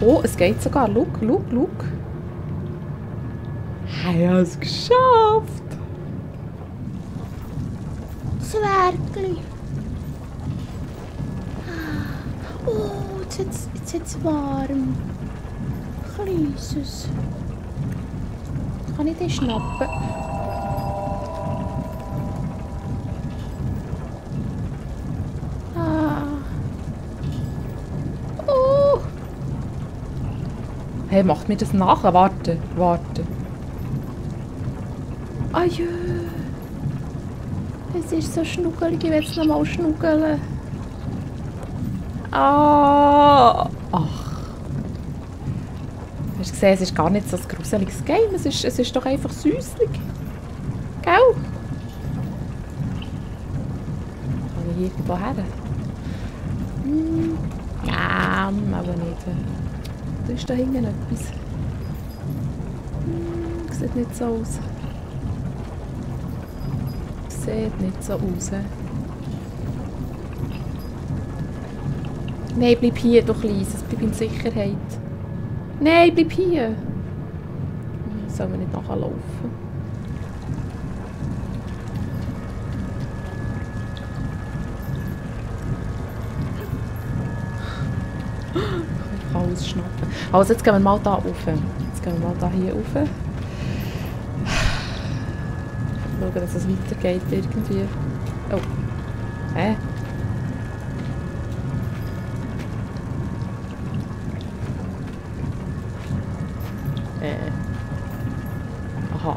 Oh, es geht sogar. Look. Ich habe es geschafft. Zwergli. Oh, jetzt ist es warm. Kleines. Kann ich den schnappen? Oh. Hey, macht mir das nach? Warte. Ajö. Es ist so schnuckelig, ich will es nochmal schnuggeln. Ah. Ach. Hast du gesehen, es ist gar nicht so ein gruseliges Game. Es ist doch einfach süßlich. Gell? Kann ich hier irgendwo her? Ja, aber nicht. Da ist da hinten etwas. Sieht nicht so aus. Sieht nicht so aus. Nein, bleib hier, du Kleines. Bleib in Sicherheit. Nein, bleib hier. Sollen wir nicht nachlaufen? Ich kann alles schnappen. Also, jetzt gehen wir mal da rauf. Jetzt gehen wir mal da hier rauf. Schauen, dass es weitergeht irgendwie. Oh. Hä? Aha.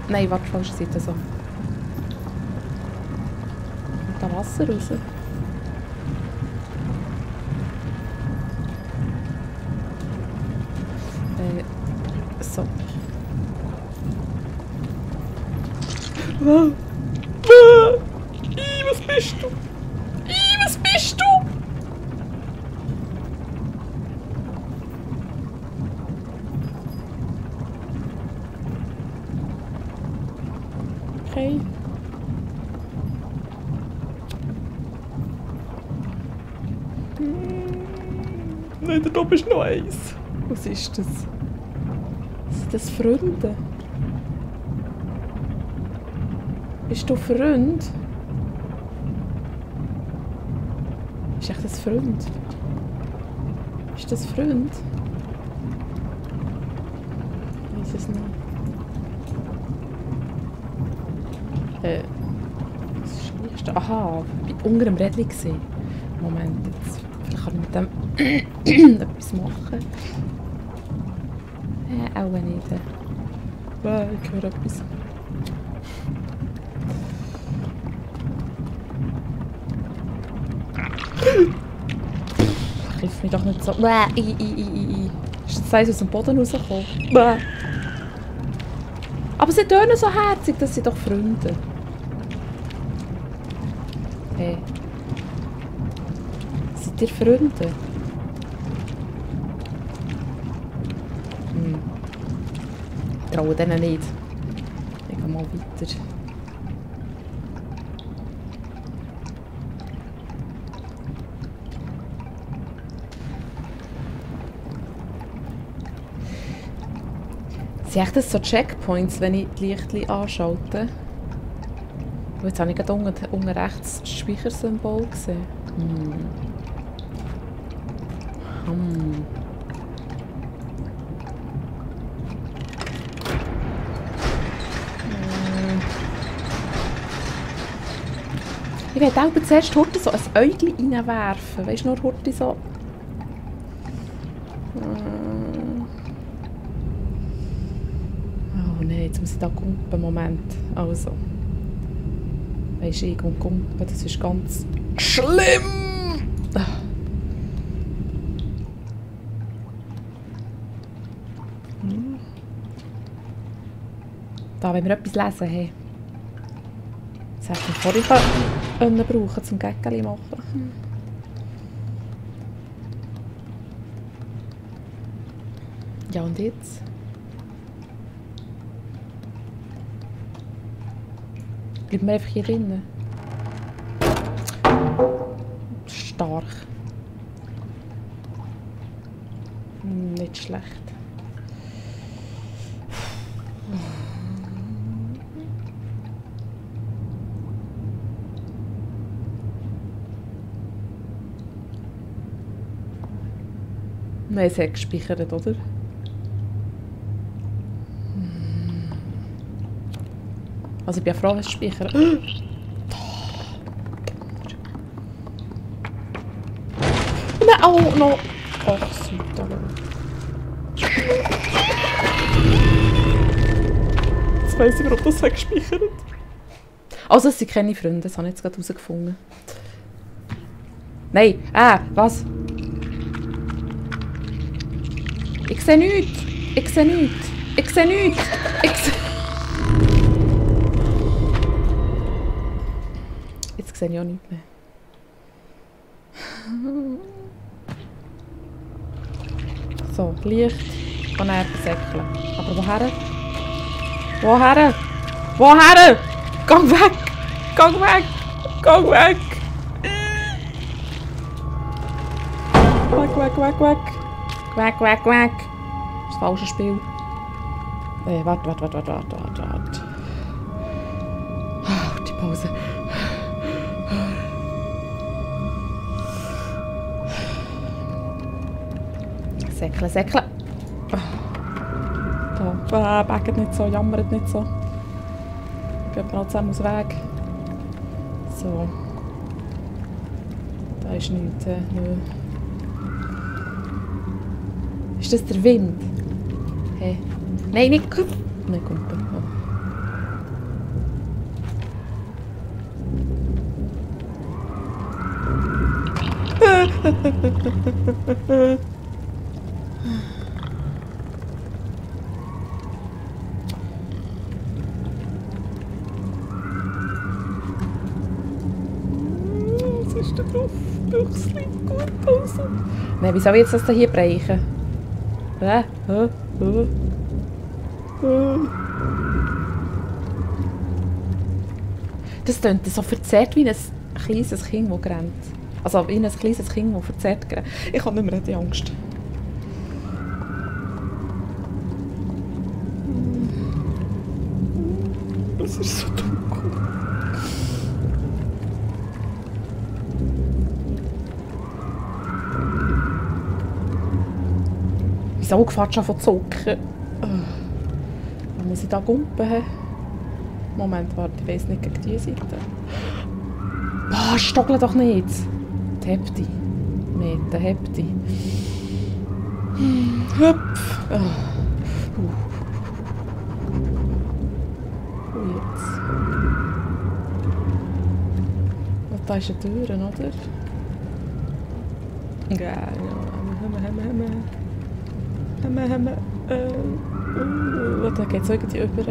Nein, warte, falsche Seite so. Kommt da Wasser raus? So. Was bist du? Was bist du? Okay. Nein, da oben ist noch eins. Was ist das? Sind das Freunde? Bist du Freund? Ist echt das Freund? Ist das Freund? Ich weiß es nicht. Was ist das nächste? Aha, ich war unter dem Rädchen gesehen. Moment, jetzt. Vielleicht kann ich mit dem etwas machen. Auch nicht. Ich höre etwas. Hilf mich doch nicht so. Ist das Eis aus dem Boden rausgekommen? Aber sie tönen so herzig, das sind doch Freunde. Hey. Seid ihr Freunde? Ich traue denen nicht. Ich gehe mal weiter. Sind das so Checkpoints, wenn ich die Lichtchen anschalte? Oh, jetzt habe ich gerade unten rechts das Speichersymbol gesehen. Ich werde auch zuerst heute so ein Äugchen reinwerfen. Weißt du, nur heute so. Oh nein, jetzt muss ich da gumpen. Moment. Also. Weisst du, ich und gumpen, das ist ganz schlimm! Da, wenn wir etwas lesen haben. Das hätte ich vorhin brauchen zum Gäckeli machen. Ja, und jetzt? Bleiben wir einfach hier drinnen. Stark. Nicht schlecht. Wir haben es gespeichert, oder? Also ich bin ja froh, wenn es speichert. Nein, oh, no. Ach, super. Jetzt weiss ich, warum das gespeichert. Also, es sind keine Freunde, das habe ich jetzt gerade herausgefunden. Nein, was? Ich sehe nichts. Ich sehe nichts. Ich sehe nichts. Jetzt sehe ich auch nichts mehr. So, Licht und dann säckeln. Aber woher? Woher? Woher? Gang weg! Gang weg! Gang weg! Weg, weg, weg, weg! Weg, weg, weg! Das falsche Spiel. Warte. Die Pause. Säckeln. Da, bägt nicht so, jammert nicht so. Gehen wir noch zusammen aus dem Weg. So. Da ist nichts. Nö. Ist das der Wind? Hey. Nein, nicht Kumpel. Nein, Kumpel. Oh. Was ist da drauf? Büchsli, gut, also. Nein, wie soll ich jetzt das hier brechen? Das klingt so verzerrt wie ein kleines Kind, das rennt. Also wie ein kleines Kind, das verzerrt rennt. Ich habe nicht mehr die Angst. Es ist so dunkel. Wieso gefällt schon von Zucker? Wo muss ich da gumpen? Moment, warte, ich weiss nicht gegen diese Seite. Boah, stoggle doch nicht! Heb dich. Meta, heb dich. Hüpf! Jetzt. Und da ist eine Tür, oder? Ja. Da geht es irgendwie über.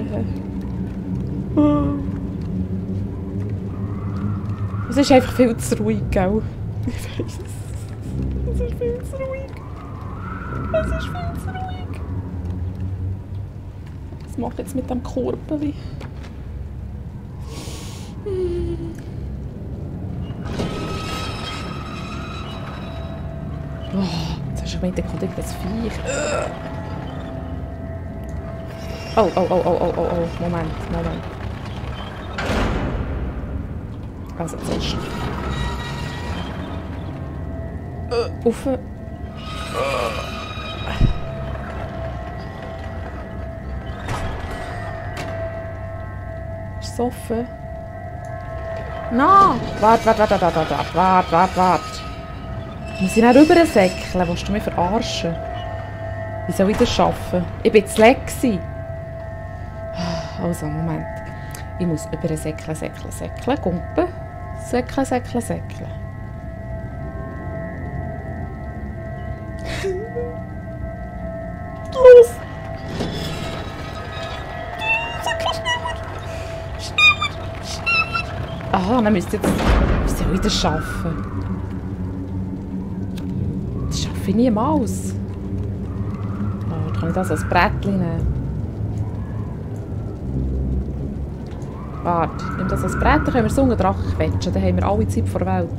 Es ist einfach viel zu ruhig, gell? Ich weiss es. Es ist viel zu ruhig. Es ist viel zu ruhig. Was mache ich jetzt mit dem Korpeli? Oh, jetzt hast du gemeint, da kommt irgendein Viech. Oh. Moment. Also zuerst. Rauf. Ist es offen? No! Warte. Muss ich nicht rüber säckeln? Willst du mich verarschen? Wie soll ich das schaffen? Ich bin zu leck. Also, Moment. Ich muss über säckeln. Gumpen. Säckeln. Los! Schneller! Aha, dann müsst ihr jetzt... Wie soll ich das schaffen? Das schaffe ich niemals. Oh, kann ich das als Brettchen nehmen? Warte, nimm das als Brett, dann können wir so einen Drachen quetschen, dann haben wir alle Zeit vor der Welt.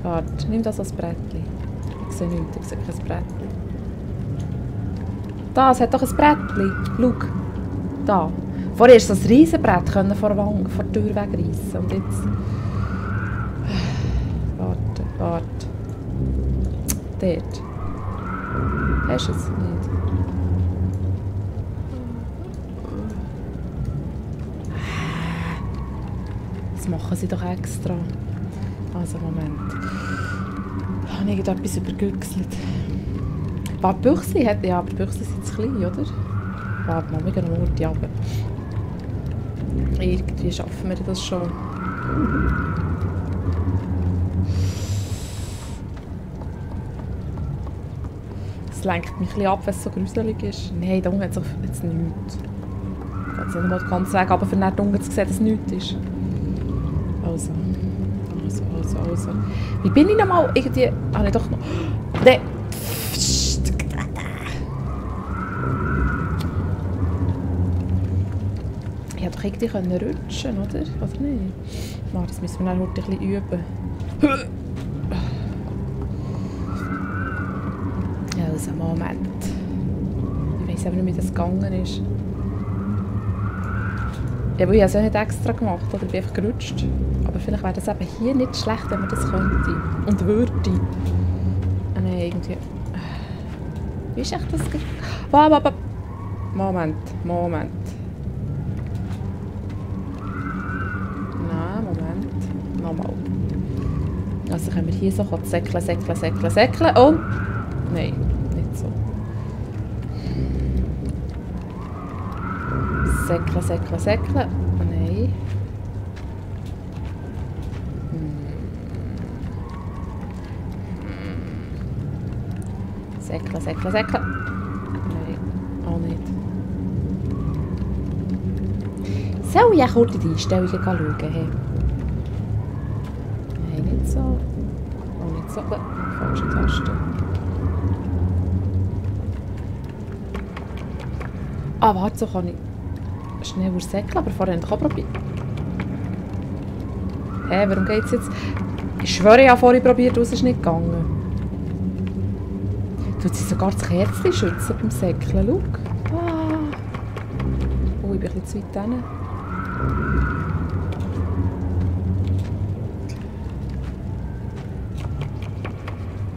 Warte, nimm das als Brettchen. Ich sehe nichts, ich sehe kein Brettchen. Da, es hat doch ein Brettchen. Schau. Da. Vorher ist so ein Riesenbrett vor der Tür wegreißen. Und jetzt... Warte. Dort. Hast du es nicht? Das machen sie doch extra. Also, Moment. Habe ich etwas übergüchselt? Warte, die Büchse hat... Ja, aber die Büchse sind zu klein, oder? Warte mal, wir gehen noch runter runter. Irgendwie schaffen wir das schon. Es lenkt mich ein bisschen ab, wenn es so gruselig ist. Nein, da unten hat es jetzt nichts. Ich kann jetzt nicht mal den ganzen Weg aber für nicht unten zu sehen, dass es nichts ist. Also. Wie bin ich nochmal irgendwie... Habe ich doch noch... Nein! Ich hätte doch irgendwie rutschen können, oder? Oder nicht? Warte, das müssen wir dann heute ein bisschen üben. Also, Moment. Ich weiss aber nicht, wie das gegangen ist. Ja, weil ich habe es ja nicht extra gemacht, oder? Ich bin einfach gerutscht. Aber vielleicht wäre das eben hier nicht schlecht, wenn man das könnte. Und würde. Nein, irgendwie... Wie ist echt das... Moment. Nein, Moment. Nochmal. Also können wir hier so säckeln und... Nein, nicht so. Säckeln. Nein. Säckeln. Nein, auch nicht. Soll ich auch kurz in die Einstellungen schauen? Hey? Nein, nicht so. Auch nicht so. Falsche Taste. Ah, warte, so kann ich schneller säckeln, aber vorher habe ich auch probiert. Hä, warum geht es jetzt? Ich schwöre, ich habe vorhin probiert, es ist nicht gegangen. Tut sie sogar das Kerzchen schützen beim Säckeln. Schau. Ah. Oh, ich bin ein bisschen zu weit hin.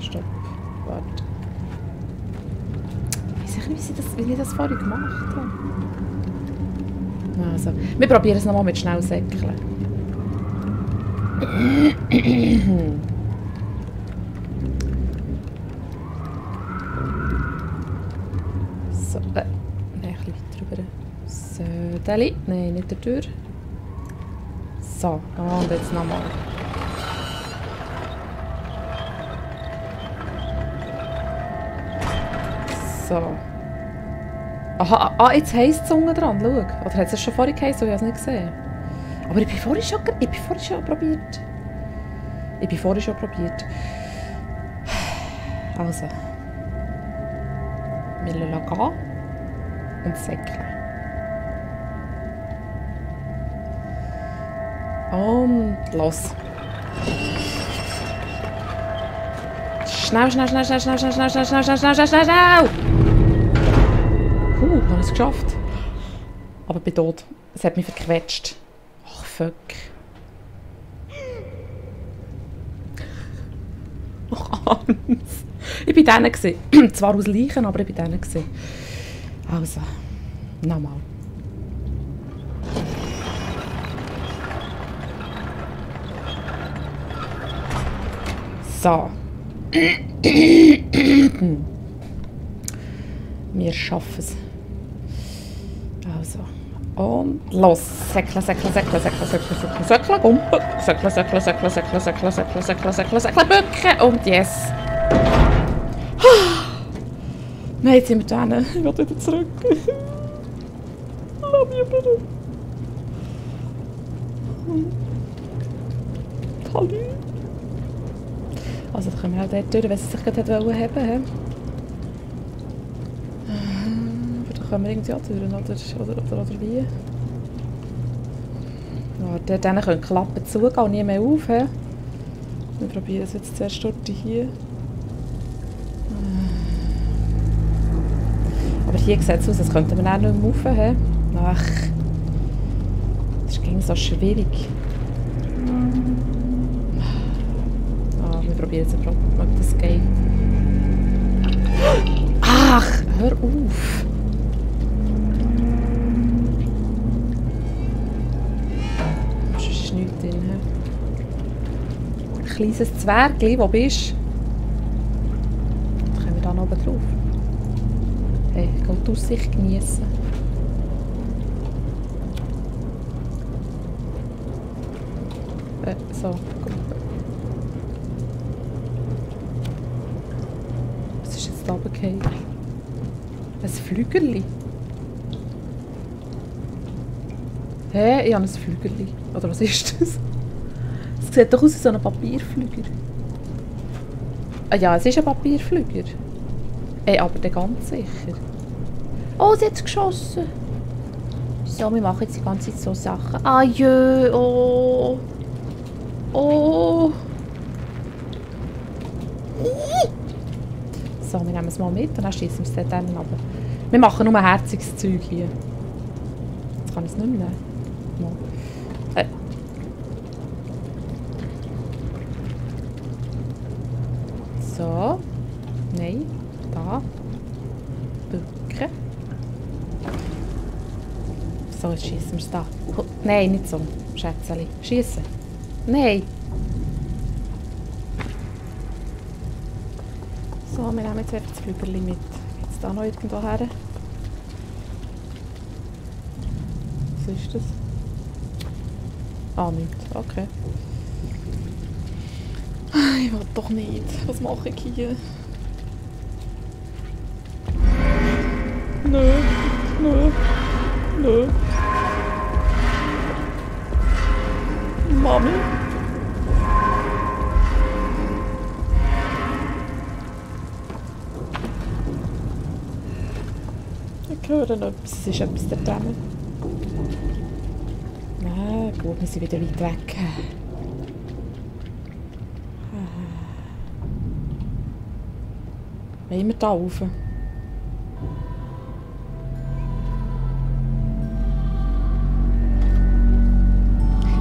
Stopp. Warte. Ich weiß nicht, wie ich das vorhin gemacht habe. Also, wir probieren es nochmal mit schnell säckeln. So, nein, ein bisschen weiter rüber. So, Deli. Nein, nicht der Tür. So, und jetzt nochmal. So. Aha, jetzt heisst es unten dran, schau. Oder hat es schon vorhin geheißen? Ich habe es nicht gesehen. Aber ich bin vorhin schon probiert. Also. Wir lassen gehen und säckeln. Und los. Schnell. Ich habe es geschafft. Aber ich bin tot. Es hat mich verquetscht. Ach, fuck. Ach, Hans. Ich war denen. Zwar aus Leichen, aber ich war denen. Also, nochmal. So. Wir schaffen es. Also. Und los. Säckeln, Gumpen. Säckeln, Bücken. Und yes. Nein, jetzt sind wir da. Ich will wieder zurück. Lass mich bitte. Hallo. Also, da können wir auch dort durch, wenn sie sich gerade heben wollen. Aber da können wir irgendwie auch durch, oder wie? Ja, dort können die Klappen zugehen und nie mehr auf. He? Wir probieren es jetzt zuerst dort hier. Aber hier sieht es aus, als könnten wir auch nicht mehr rauf. Ach, das ging so schwierig. Wir probieren jetzt ob das geht. Ach, hör auf! Sonst ist nichts drin. Ein kleines Zwergli, wo bist du? Dann können wir da oben drauf. Hey, ich gehe die Aussicht genießen. So, gut. Was ist jetzt da runtergefallen? Ein Flügerli? Hä? Ich habe ein Flügerli. Oder was ist das? Es sieht doch aus wie so ein Papierflüger. Ah ja, es ist ein Papierflüger. Ey, aber der ganz sicher. Oh, sie hat es geschossen. So, wir machen jetzt die ganze Zeit so Sachen. Ah, jö, oh. Oh. So, wir nehmen es mal mit und dann schießen wir es dann runter. Wir machen nur herziges Zeug hier. Jetzt kann ich es nicht mehr nehmen. So. Nein. Da. Bücken. So, jetzt schießen wir es da. Nein, nicht so. Schätzeli. Schießen. Nein. So, wir nehmen jetzt einfach das Flügerli mit. Geht es da noch irgendwo her? Was ist das? Ah, nichts. Okay. Ich will doch nicht. Was mache ich hier? Nö. Nö. Nö. Mami. Ich höre etwas. Es ist etwas da drin. Na gut, wir sind wieder weit weg. Wollen wir da rauf?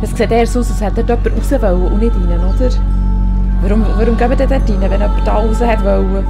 Es sieht eher so aus, als hätte dort jemand raus wollen und nicht rein, oder? Warum gehen wir denn dort rein, wenn jemand da raus hat wollen?